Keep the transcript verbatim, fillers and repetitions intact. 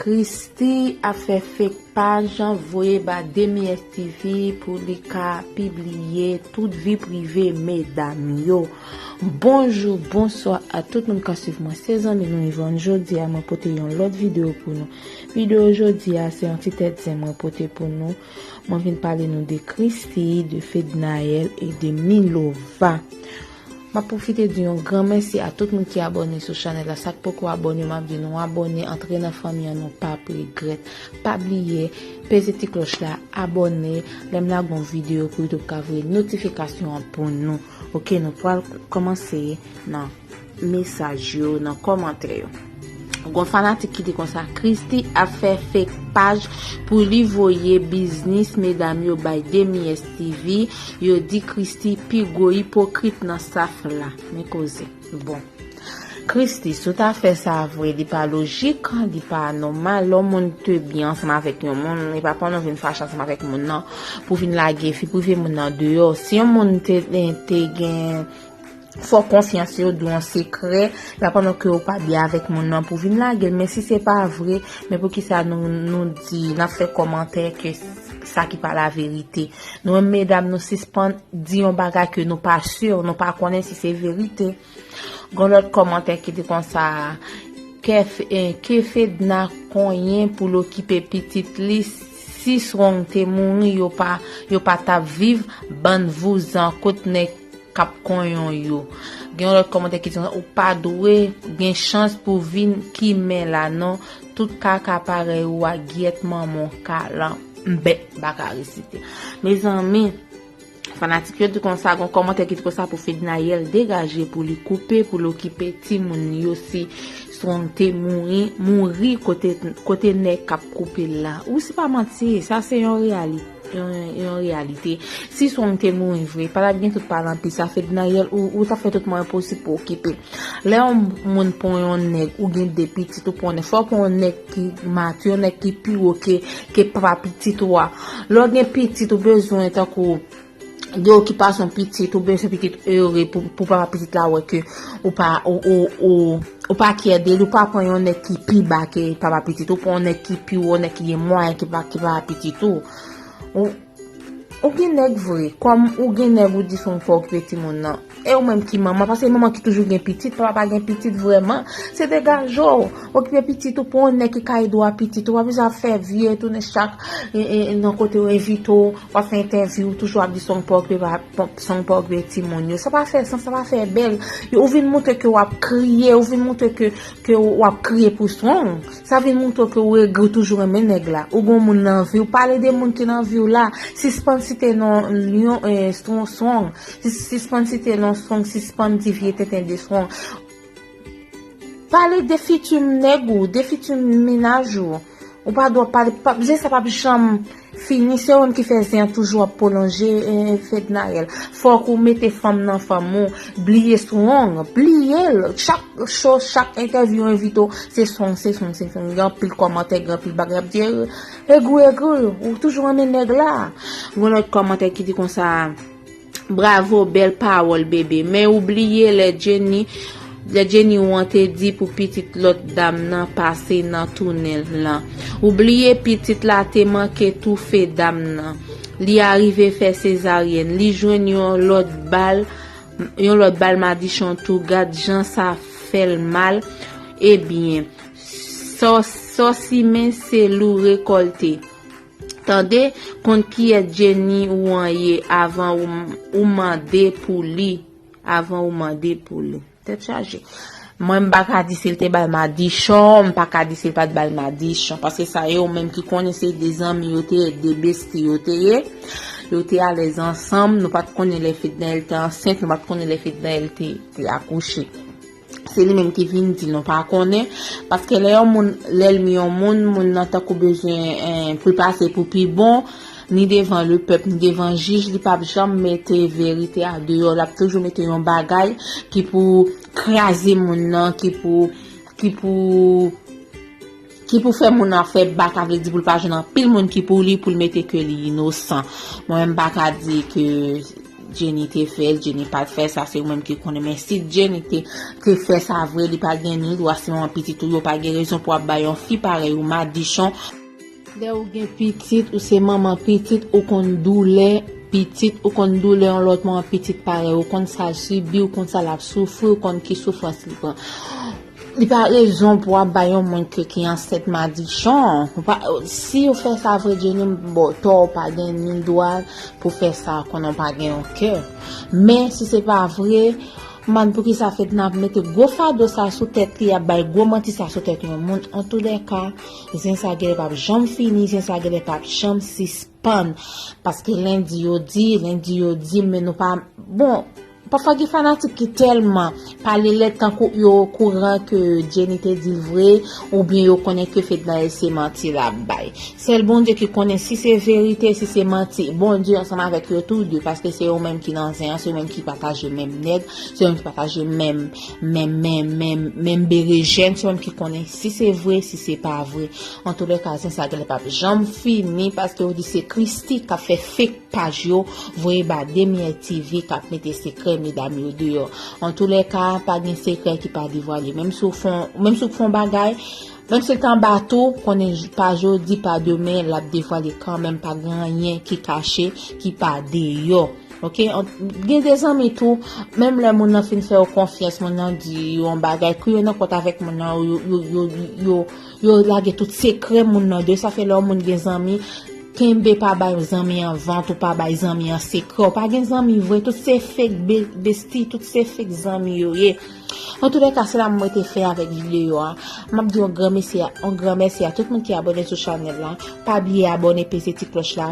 Christie ap fè fake paj, voye ba Demi S T V pou li ka pibliye tout vi prive medam yo. Bonjou, bonswa a tout moun k ap swiv mwen. Se zanmi nou Yvonne. Jodi a, mwen pote yon lòt videyo pou nou. Videyo jodi a, se yon ti tèt zen mwen pote pou nou. Mwen vin pale nou de Christie, de Fednaelle e de Milova. M ap pwofite di yon gran mèsi a tout moun ki abòne sou chanèl la. Sa k poko abòne, m ap di nou abòne, antre nan fanmi an, nou p ap regrèt. Pa bliye, peze ti klòch la, abòne, lè m lage yon videyo pou YouTube ka voye notifikasyon an pou nou. Oke, nou pral kòmanse nan mesaj yo, nan kòmantè yo. Gon fanatik ki di konsa, Christie ap fè fake paj pou li voye biznis medam yo bay Demi S T V, yo di Christie pi gwo ipokrit nan staff la. Men koze. Bon. Christie, si w ta fè sa vre, li pa lojik, li pa nòmal. Lè yon moun te byen ansanm avèk yon moun, e pa pandan w vin fache ansanm avèk moun nan, pou vin lage vi prive moun nan deyò. Si yon moun te, te gen fò konfyans yo, di w yon sekrè, la pandan ke w pa byen avèk moun nan pou vin lage l. Men si se pa vre, men poukisa nou, nou di, n ap fè kòmantè ke sa ki pa laverite? Nou menm medam, nou sispann di yon bagay ke nou pa si, nou pa konnen si se verite. Gon lòt kòmantè ki di konsa, ke, eh, ke Fedna konyen pou l okipe pitit li, si Strong te mouri, yo pa, yo pa t ap viv, bann vouzan, kot nèg k ap konyon yo. Gen yon lòt kòmantè ki di, ou pa dwe gen chans pou vin kimen la non, tout kaka parèy ou a gyèt manman w kalanbè, m pa ka resite. Mezanmi, fanatik yo di konsa, gon kòmantè ki di konsa pou Fednaelle degaje pou li koupe, pou l okipe timoun yo si Strong te mouri, mouri kote, kote nèg k ap koupe l la. Ou se pa manti, sa se yon reyalite. Yon, yon reyalite. Si Strong te mouri vre, pa t ap gen tout pale anpil sa, Fednaelle, ou, ou t ap fè tout mwayen posib pou okipe. Lè yon moun pran yon nèg, ou gen de pitit, ou pran yon nèg, fò w pran yon nèg ki mati, yon nèg ki pi wo ke, ke papa pitit ou a. Lè w gen pitit, ou bezwen tankou gen okipasyon pitit, ou bezwen pitit ere pou, pou papa pitit la wè ke ou pa, ou, ou, ou, ou pa kyè de li, ou pa pran yon nèg ki pi ba ke papa pitit, ou pran yon nèg ki pi wo, nèg ki gen mwayen ke pa, ke papa pitit ou. Ou, ou gen nèg vre, kòm ou gen nèg ou di se ou k fè okipe timoun nan. E ou menm ki manman, paske manman ki toujou gen pitit, papa pa gen pitit vrèman, se degaje w, okipe pitit ou, pran yon nèg ki ka ede w a pitit ou, pa bezwen ap fè vye, tounen chak, e, e, nan kote yo envite w, w ap fè entèvyou, toujou ap di Strong pa okipe, pa, pa, Strong pa okipe timoun yo. Sa pa fè sans, sa pa fè bèl. Yo, ou vin montre ke w ap kriye, ou vin montre ke, ke w ap kriye pou Strong. Sa vin montre w ke w egri, w toujou renmen nèg la. Ou gon moun nan vi w, pale de moun ki nan vi w la. Sispann site non Lion, eh, Strong, Strong. Sis-, sispann site non Strong, sispann di vye tenten de Strong. Pale de fiti nèg ou, de fiti mennaj ou. Ou pa dwe pale, pa, zen sa p ap janm fini, se ou menm ki fè zen an toujou ap pwolonje, eh, Fednaelle. Fòk ou mete fanm nan fanm ou, bliye Strong, bliye l. Chak cho, chak entèvyou yo envite w, se Strong, se Strong, se Strong. Gen anpil kòmantè, gen anpil bagay ap di, egri, egri, ou toujou renmen nèg la. Gen lòt kòmantè ki di konsa, bravo, bèl pawòl, bebe. Men ou bliye lè Jenny, lè Jenny ou an te di pou pitit lòt dam nan pase nan tounèl lan. Ou bliye pitit la te manke toufe dam nan. Li arive fè sezaryèn. Li jwenn yon lòt bal, yon lòt bal madichon tou. Gad jan sa fè l mal. Ebyen, sa w, sa w simen, se li w rekòlte. Tande, konn kiyès Jenny ou an ye avan ou, ou mande pou li. Avan ou mande pou li. Tèt chaje. Mwen, m pa ka di si l te ba l madichon, m pa ka di si l pa t ba l madichon. Paske sa, e ou menm ki konnen, se de zanmi yo te ye, de besti yo te ye. Yo te alèz ansanm, nou pa t konnen lè Fednaelle te ansent, nou pa t konnen lè Fednaelle te, te akouche. Se li menm ki vin di nou pa konnen. Paske lè yon moun lènmi yon moun, moun nan tankou bezwen, eh, pou l pase pou pi bon, ni devan lepèp, ni devan jij, li p ap janm mete verite a deyò. L ap toujou mete yon bagay ki pou kraze moun nan, ki pou, ki pou, ki pou fè moun nan fè bak, sa vle di pou l pa jwenn anpil moun ki pou li, pou l mete ke li inosan. Mwen menm, m pa ka di ke Jenny te fè l, Jenny pa t fè sa, se ou menm ki konnen. Men si Jenny te, te fè sa vre, li pa gen ni dwa, se manman pitit ou, yo pa gen rezon pou ap bay yon fi parèy ou madichon. Lè ou gen pitit, ou se manman pitit, ou konn doulè pitit, ou konn doulè yon lòt manman pitit parèy, ou konn sa l sibi, ou konn sa l ap soufri, ou konn ki soufrans li pran. Li pa rezon pou ap bay yon moun ke ki ansent madichon. Ou pa, si ou fè sa vre, Jenny, bon, tò, ou pa gen ni dwa pou fè sa, konnen ou pa gen yon kè. Men, si se pa vre, man, poukisa Fedna ap mete gwo fado sa sou tèt li, ap bay gwo manti sa sou tèt yon moun? Antoulèka, zen sa genlè p ap janm fini, zen sa genlè p ap janm sispann. Paske lendi yo di, lendi yo di, men nou pa, bon, pafwa gen fanatik ki tèlman pale lèd tankou yo okouran ke Jenny te di l vre, oubyen yo konnen ke Fednaelle se manti l ap bay. Sèl Bondye ki konnen si se verite, si se manti. Bondye ansanm avèk yo tou de, paske se yo menm ki nan zen an, se yo menm ki pataje menm nèg, se yo menm ki pataje menm, menm, menm, menm, menm berejèn, se yo menm ki konnen si se vre, si se pa vre. Antoulèka, zen sa genlè p ap janm fini, paske yo di se Christie k ap fè fake paj yo, voye ba Demielle T V k ap mete sekrè medam yo deyò. Antoulèka, pa gen sekrè ki pa devwale. Menm si w fè, menm si w fè yon bagay, menm si l t anba tou, konnen j-, pa jodi, pa demen, l ap devwale kanmenm, pa gen anyen ki kache, ki pa deyò. Oke? An-, gen de zanmi tou, menm lè moun nan fin fè yo konfyans, moun nan di yo yon bagay, kou yo nan kont avèk moun nan, yo, yo, yo, yo, yo lage tout sekrè moun nan deyò. Sa fè lè yon moun gen zanmi, kenbe, pa bay zanmi an vant, ou pa bay zanmi an sekrè. Ou pa gen zanmi vre, tout se fake be-, bestie, tout se fake zanmi yo ye. Antoulèka, se la m rete fen avèk videyo a. M ap di yon gran mèsi a, yon gran mèsi a tout moun ki abòne sou chanèl la. Pa bliye abòne, peze ti klòch la.